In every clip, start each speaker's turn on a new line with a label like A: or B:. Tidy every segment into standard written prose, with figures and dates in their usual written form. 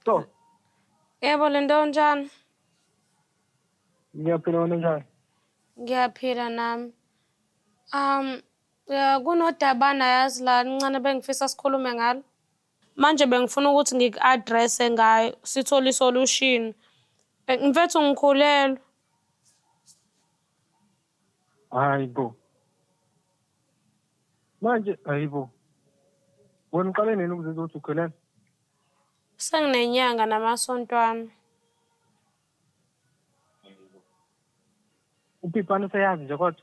A: So,
B: Yebo Lindo unjani?
A: Ngiyaphila, wena njani?
B: Ngiyaphila nami. Kunodabana yazi la ncane bengifisa sikhulume ngalo. Manje bengifuna ukuthi ngiku-address-e ngayo sithole i-solution. Mfethu ngikhulelwe.
A: Hayi bo. Manje hayi bo. Wena uqale nini ukuzizwa ukuthi ukhulelwe?
B: Senginenyanga namasontwana.
A: Upipana useyazi nje kodwa.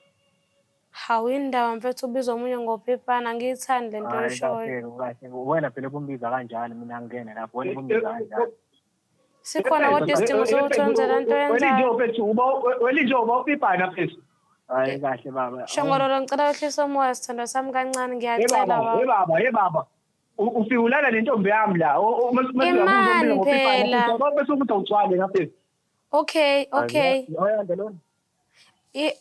B: Hawu indaba mfethu ubiza omunye ngopipana angiyithandi lento
A: Hayi
B: oyishoyo.
A: kahle kahle. Wena phela ubumbiza kanjani mina angingena lapho wena ubumbiza kanjani.
B: Sikhona kodwa isidingo sokuthi wenze le nto oyenzayo.
C: Mfethu uba welinje uba upipana mfethu.
A: Hayi kahle baba.
B: Shongololo ngicela wehlise umoya sithandwa sami kancane
C: Hey
B: ngiyacela
C: baba, hey
B: baba.
C: baba, hey baba. Ufike ulala nentombi yami la.
B: Imani phela.
C: Bese ukuthi awugcwale ngaphezu.
B: Okay, okay.
A: Ayanda lona.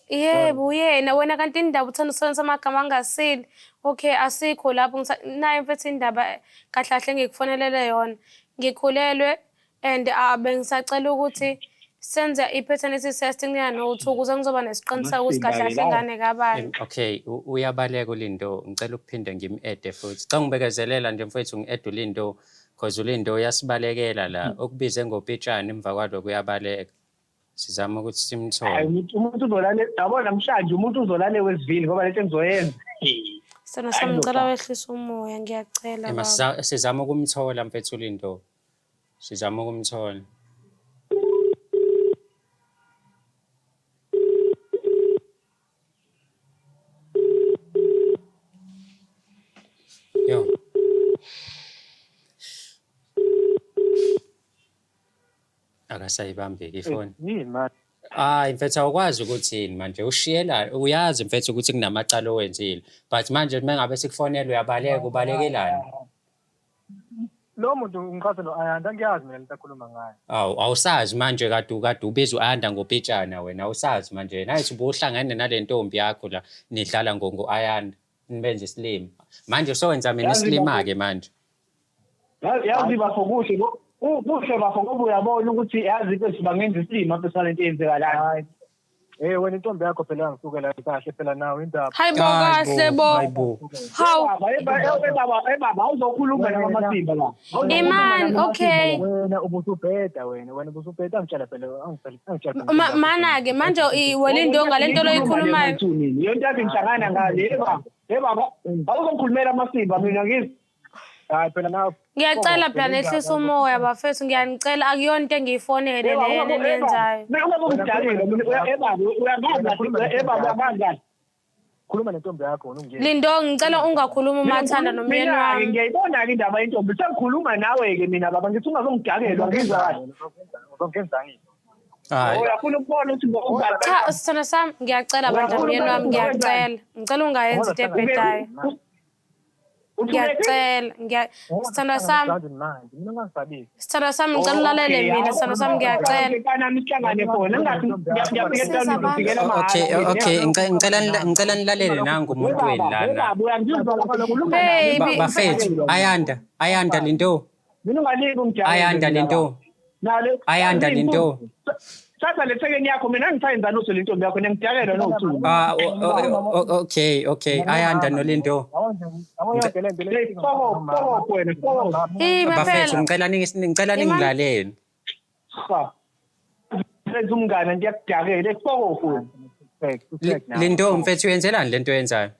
B: Yebo uyena wena kanti indaba uthanda usebenzisa amagama angasile. Okay, asikho lapho nayo mfethu indaba kahle kahle engikufonelele yona. Ngikhulelwe and bengisacela ukuthi senze i-paternity test ngiya no-two ukuze ngizoba nesiqiniseko ukuthi kahle kahle ingane kabani.
D: Okay, uyabaleka uLindo. Ngicela ukuphinde ngim-ede futhi. Cha ngibekezelela nje mfethu ngi-ede uLindo cause uLindo uyasibalekela la. Okubize ngopitshana emva kwalokho uyabaleka. Sizama ukuthi
C: Hayi
D: simthole.
C: umuntu uzolale yabo namhlanje umuntu uzolale wesivini ngoba lento engizoyenza.
B: Sithando sami ngicela wehlise umoya ngiyacela
D: Ema
B: baba.
D: sizama ukumthola mfethu uLindo. Sizama ukumthola. Yo. Akasayibambi-ke ifoni.
A: Yini manje?
D: Hayi mfethu awukwazi ukuthi yini manje ushiyela uyazi mfethu ukuthi kunamacala owenzile but manje uma ngabe sikufonela uyabaleka ubalekelani?
A: Lo muntu ngichaze no-Ayanda angiyazi mina lento akhuluma ngayo.
D: Awu awusazi manje kade kade ubiza u-Ayanda ngopitshana wena awusazi manje nayithi ubuhlangene nale ntombi yakho la nidlala ngo-Ayanda nibenza isilima manje sowenza mina
C: Yazi
D: isilima-ke manje.
C: Yazi bafo kuhle kuhle bafo ngoba uyabona ukuthi yazi mfethu bangenza isilima mfethu nalento eyenzekalayo.
A: Hayi. Eh wena intombi yakho phela yangisukela kahle phela nawe indaba.
B: Hayi bo kahle bo.
D: Hayi bo.
B: Hawu
C: Baba, hey baba, hey baba, awuzokhuluma namasimba la.
B: Imani, okay.
A: Wena ubusubheda wena, wena ubusubheda angitshela phela angitshela angitshela. phela intombi yakho.
B: Mana-ke manje weLindo ngale nto loyikhulumayo.
C: Yonke into ngihlangana ngale, hey baba, hey baba, awuzongikhulumela amasimba mina ngizwe.
A: Hayi phela nawe.
B: Ngiyacela phela nehlisa umoya bafethu ngiyanicela akuyona into engiyifonele lena eniyenzayo.
C: Mina ungabongidakela mina hey baba, uyangazi kahle, hey baba uyangazi kahle.
A: Khuluma nentombi yakho wena ungiyeke.
B: Lindo ngicela ungakhulumi umathanda nomyeni
C: Mina-ke
B: wami.
C: ngiyayibona-ke indaba yentombi sengikhuluma nawe-ke mina baba ngithi ungazongidakelwa ngizwa kahle.
A: Uzongenzani?
D: Hayi.
C: Uyafuna ukubona ukuthi
B: Cha sithando sami ngiyacela bandla myeni wami ngiyacela. Ngicela ungayenzi into ebhedayo. Ngiyacela ngiya sithandwa sami
A: Manje mina ungangisabisi.
B: sithandwa sami ngicela ulalele mina sithandwa sami ngiyacela.
C: Kanami sihlangane khona ngingathi ngiyafika
B: Siza
C: etawini ngifikela
D: Okay,
C: mahhala.
D: okay, ngicela nilalele nangu umuntu wenu lana.
C: Baba uyangizwa lapha lokulunga
B: Baby.
D: Bafethu, Ayanda, Ayanda Lindo,
C: Mina ungaliki ungijabule.
D: Ayanda Lindo, Ayanda Lindo.
C: Thatha le thekeni yakho mina angisayenza lutho le ntombi yakho ngiyakudakelwa nowuthuli.
D: Ah, okay, okay, Ayanda noLindo.
A: Yabo yonke le nto le.
C: Hey, foko, foko wena, foko.
B: Ima
D: Bafethu
B: phela.
D: ngicela ningilalele.
C: Ha. Senza umngane ngiyakudakela, foko wena.
D: Lindo mfethu uyenzelani lento oyenzayo?